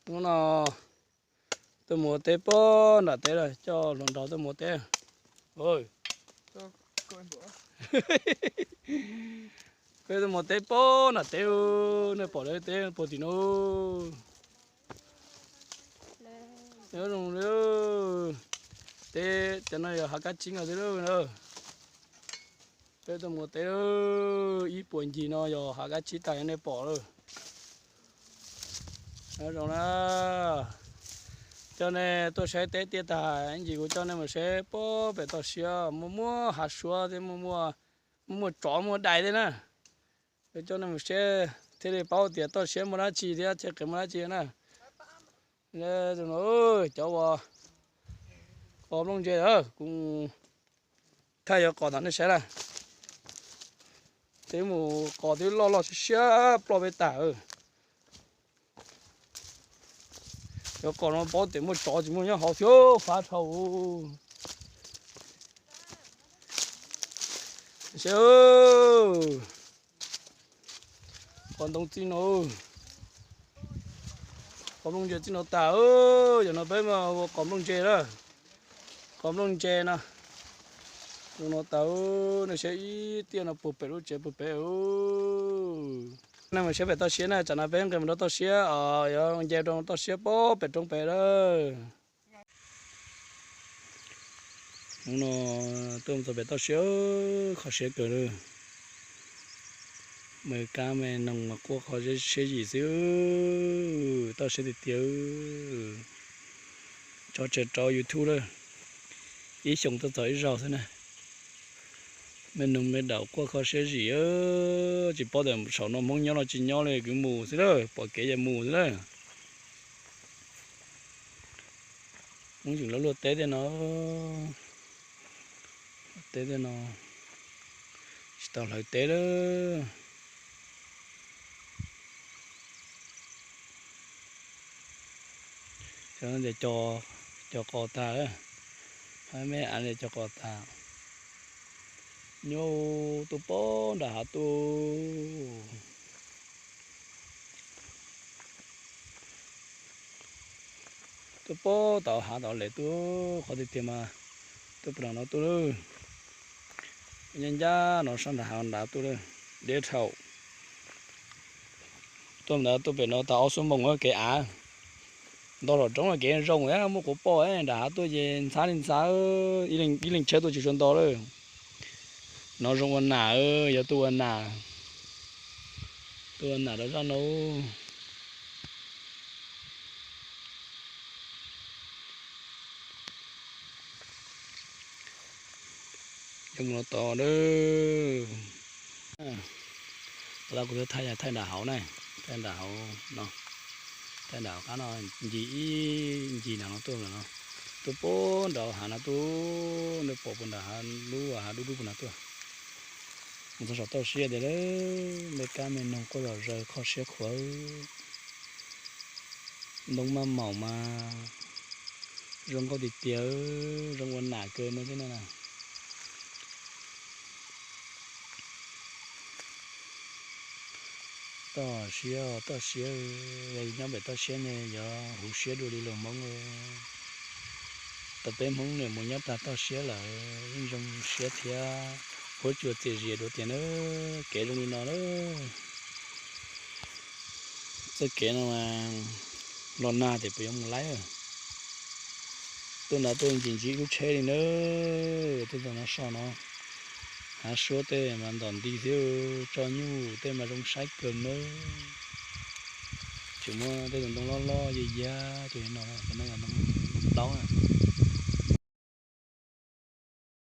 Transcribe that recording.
Hnub no tuaj mus ua teb pob nram teb lawm, coj hluas nraug tuaj mus ua teb. Peb tuaj mus ua teb pob nram teb, nej pom lawv teb puag tim no. Nyob zoo li, teb cov no yog hav kab tsib no xwb na. Peb tuaj mus ua teb ib puas ncig no yog hav kab tsib tag nej pom lawm. Nyob zoo na, coj nej tuaj saib teb tiaj tag ib ntsis kuv coj nej mus saib pob pem toj siab muaj muaj hav suav thiab muaj muaj tsov muaj dais thiab na. Coj nej mus saib thiaj li paub tias toj siab muaj dab tsi thiab txoj kev muaj dab tsi na. Cov uas kos nplooj ntse, kuv thaij yuav kos tom nej saib na. Twb mus kos twb loj loj siab siab ploj peb tag. Yuav kos no paub tias muaj tsov tsis muaj nyob hauv thiab fab dhau. Saib, kos ntoo txij no, kos nplooj ntse txij no tag. Yog no peb mus ua kos nplooj ntse na, kos nplooj ntse no. Zoo no tag, nej saib ib tiaj no puag pem lub tsev puag pem. Nej mus saib pem toj siab na, tsam no peb nqis mus rau toj siab, yuav nce rau toj siab pob pem roob pem lawm. Hnub no tuaj mus txog pem toj siab, kho siab kawg li. Me kab me noog mas quaj kho siab zim xwb, toj siab tiag tiag. Tso tseg rau YouTube lawm, ib xyoo tuaj txog ib zaug xwb na. Me noog me daum quaj kho siab zim, tsis paub tias saum no Hmoob nyob los tsis nyob li, kwv mus xwb lawm, pom kev ces mus xwb lawm. Hmoob tseem luaj luaj teb tej no, teb tej no tsis tau hlawv teb lawm. Cov no tias cov qos tag lawm, me av li cov qos tag. Nyuj tuaj pob nram hav tuaj, tuaj pob tau hav tau lem tuaj, qhov tiag tiag mas tuaj puag nram no tuaj lawm. Ncaj ncaj no sab nram hav nrad tuaj lawm, deb dhau. Tuaj ntawd tuaj pem no tau ob xuab moos kev av, nto saum roob kev zoo thiab muaj quav poj nram hav tuaj ces ntxhab li ntxhab, ib leeg tsheb tuaj tsis tshua nto lawm. No zoo ua nam, yog tuaj ua nam, tuaj ua nam rau zaj no. Coj mus no tod lawm. Tau kuv thaij, thaij nram hauv na, thaij nram hauv no, thaij nram hauv qab no, ncig ib ncig nram no tuaj no, tuaj puag nram hav no tuaj, nej pom puag nram hav lub hav dub dub puag nram tuaj. Mus txog saum toj siab tiag lawm, me kab me noog quaj zom zaws kho siab khuav. Ntoo maj maum mas zoo nkauj tiag tiag, zoo ua nam kawg no thiab na. Toj siab, toj siab, yog nyob pem toj siab ne yog huv siab dua li luag Hmoob. Tau peb Hmoob niam mus nyob tag toj siab lawm yeej zoo siab thiab. Huab cua txias zias dua tiag na, kev zoo li no na. Txoj kev no mas los nag tias puas yuav mus laib. Tuaj nrad tuaj ncig ncig ib lub tsheb li na, tuaj txog no so no. Hav suab tej mas ntom nti thiab, tso nyuj tej mas zoo saib kawg na. Tseem muaj tej tus ntoo loj loj yaj yaj ces no, cov no yog ntoo taub na.